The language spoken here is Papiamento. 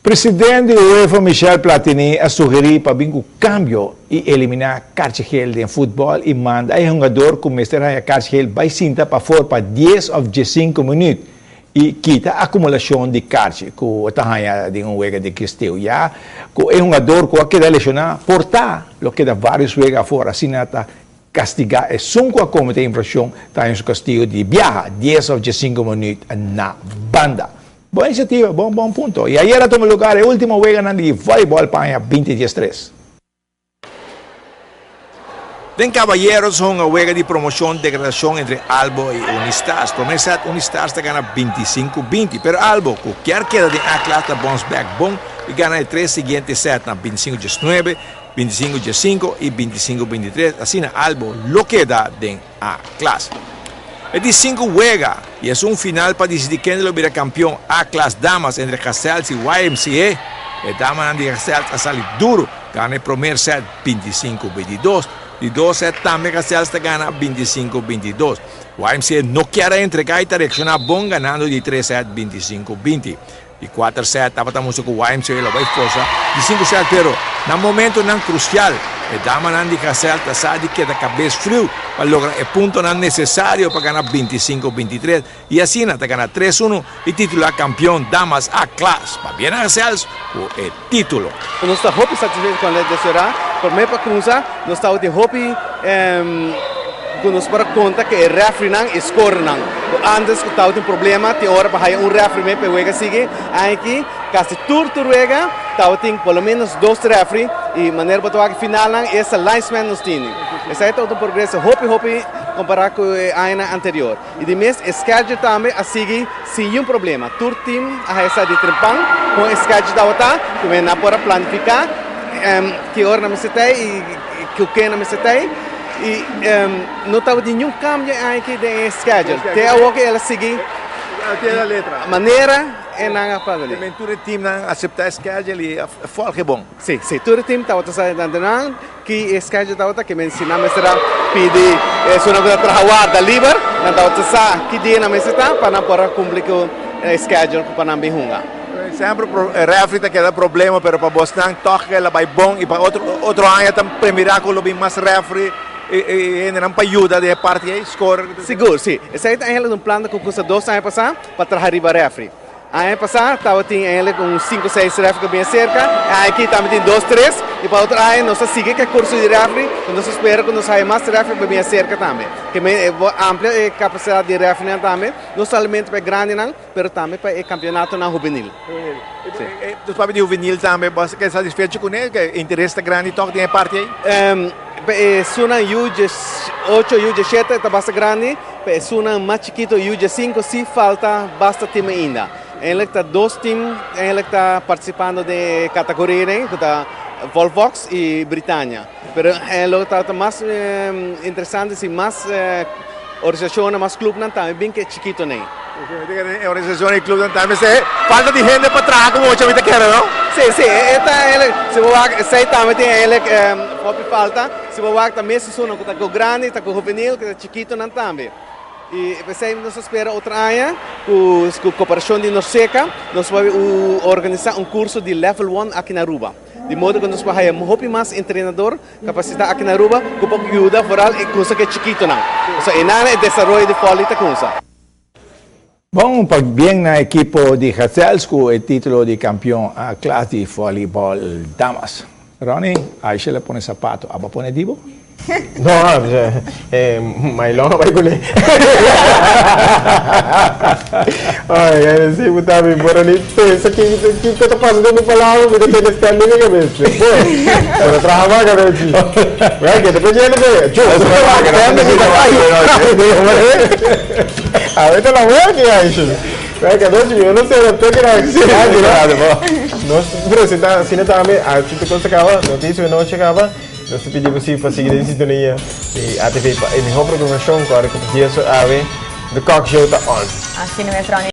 Presidente di UEFA Michel Platini a sugeri pa bin cu cambio y elimina kaartje geel den futbol y manda e hungador cu mester haya kaartje geel bay sinta pafor pa dies of diescinco minuut y kita acumulacion di kaartje cu ta haya den un wega di kisteo ya cu e hungador cu a keda lesiona por ta lo keda varios wega afor asina ta castiga esun cu a comete infraccion ta haya su castigo di biaha dies of diescinco minuut na banda. Bon iniciativa, bon bon punto. Y ayer a tuma lugar e ultimo weganan di volleyball pa aña binti diestres. Den Caballeros hunga wega di promocion degradacion entre Albo y Unistars. Prome set Unistars ta gana bintisinco binti, pero Albo cu kier keda den A klas ta bounce back bon y gana e tres siguiente set na bintisinco diesnuebe, bintisinco diescinco y bintisinco bintitres. Asina Albo lo keda den A klas. E di sinku wega y esun final pa dicidi kende lo bira campeon A klas damas entre Gazelles y YMCA. E damanan di Gazelles a sali duro, gana e promer set bintisinko bintidos. Di dos set tambe Gazelles ta gana bintisinko bintidos. YMCA no kier a entrega y ta reacciona bon ganando di tres set bintisinko binti. Di kuater set tabata mustra ku YMCA lo bai forsa di sinku set pero na momentonan krusial e damanan di Gasel ta sa di keda kabes friu pa logra e puntonan nesesario pa gana bintisinko bintitres i asina ta gana tres uno i titula kampion damas A klas. Pabia na Gasels ku e titulo. Nos ta hopi satisfecho con e desorá. Prome pa cuminsa nos tabatin hopi cu nos por a conta cu e refereenan y scorenan. Cu antes cu tabatin problema tin ora pa haya un referee me pa e wega sigui. Aki casi tur tur wega tabatin por lo menos dos referee y manera bo ta wak e finalnan esta linesman nos tini. Esaki tabata un progreso hopi hopi compara cu e añanan anterior. Y di mes e schedule tambe a sigui sin niun problema. Tur team a haya sa di trempan con e schedule tabata, cu men nan por a planifica ki ora nan mester ta y cu ken nan mester ta. Y no tabatin niun cambio e aña aki den e schedule. Te awor cu el a sigui manera e nan a planifica. Te men tur e teamnan a acepta e schedule y a volge bon. Si, si. Tur e team tabata sa nan. Ki e schedule tabata ke men si nan mester a pidi esunnan ku ta traha warda liber, nan tabata sa ki dia nan mester ta pa nan por a kumpli ku e schedule ku pa nan bin hunga. Semper refri ta keda problema pero pa bosnan tòg el a bai bon i pa otro otro aña ta premira ku lo bin mas refri i hendenan pa yuda den e parti ei score. Sigur si, esei ta eigenlijk un plan ku kusa dos aña pasá pa traha riba refri. Aña pasá tabatin eigenlijk un sinku seis refri ku bini serka, e aña aki tambe tin dos tres i pa otro aña nos ta sigui ku e kurso di refri ku nos ta spera ku nos haya mas refri pa bini serka tambe. Ke men e bo amplia e kapasidat di refrinan tambe, no solamente pa e grandinan pero tambe pa e kampionatonan hubenil. Si. Dus papia di hubenil tambe bo a keda satisfecho kuné? Ke interes ta grandi tòg den e parti ei? Pa esunnan yu diesocho, yu diesshete ta basta grandi. Pa esunnan mas chikito yu diesinco si falta basta team ainda. Eindelijk ta dos team eindelijk ta participando den e categoria den cu ta Volvox y Britannia. Pero lo ta mas interesante si mas organisacionnan, mas clubnan tambe bin cu e chikitonan. E organisacion y clubnan tambe se falta di hende pa traha como ocho mi ta kere no? Si, si, e ta eindelijk, si bo wak esey tambe tin eindelijk hopi falta. Si bo wak ta mes esunnan cu ta cu grandi, ta cu juvenil, cu ta chikitonan tambe. Y p'esey nos ta spera otro aña cu cu cooperacion di Norceca nos por organisa un curso di level one aki na Aruba. Di modo cu nos por haya hopi mas entrenador capacita aki na Aruba cu por yuda vooral e cusa cu e chikitonan. Pasobra eynan e desaroyo di volley ta cuminsa. Bon pabien na ekipo di Gazelles ku e titulo di kampion A klas di volleyball damas. Ronnie, Aisha la pone sapato, abo a pone di bo? No, Mailon a bai kuné. Ay, ay, si bo ta mi por a ni pensa kiko ta pasa den mi palabra, mi ta tene stem den mi kabes. Bo ta traha mas kabes. Wèl, ke ta pendiente pe? Chu, stem den mi kabes. Awe ta la wea ki Aisha. Wea ki anochi mi no sera te kira Nos presenta asina tambe a chuta cosa kaba, noticia anochi kaba. Nos ta pidi bo si pa sigui den sintonia di ATV pa e miho programacion ku ora ku ta dies or awe The Kok Show ta on. Asina mes Ronnie.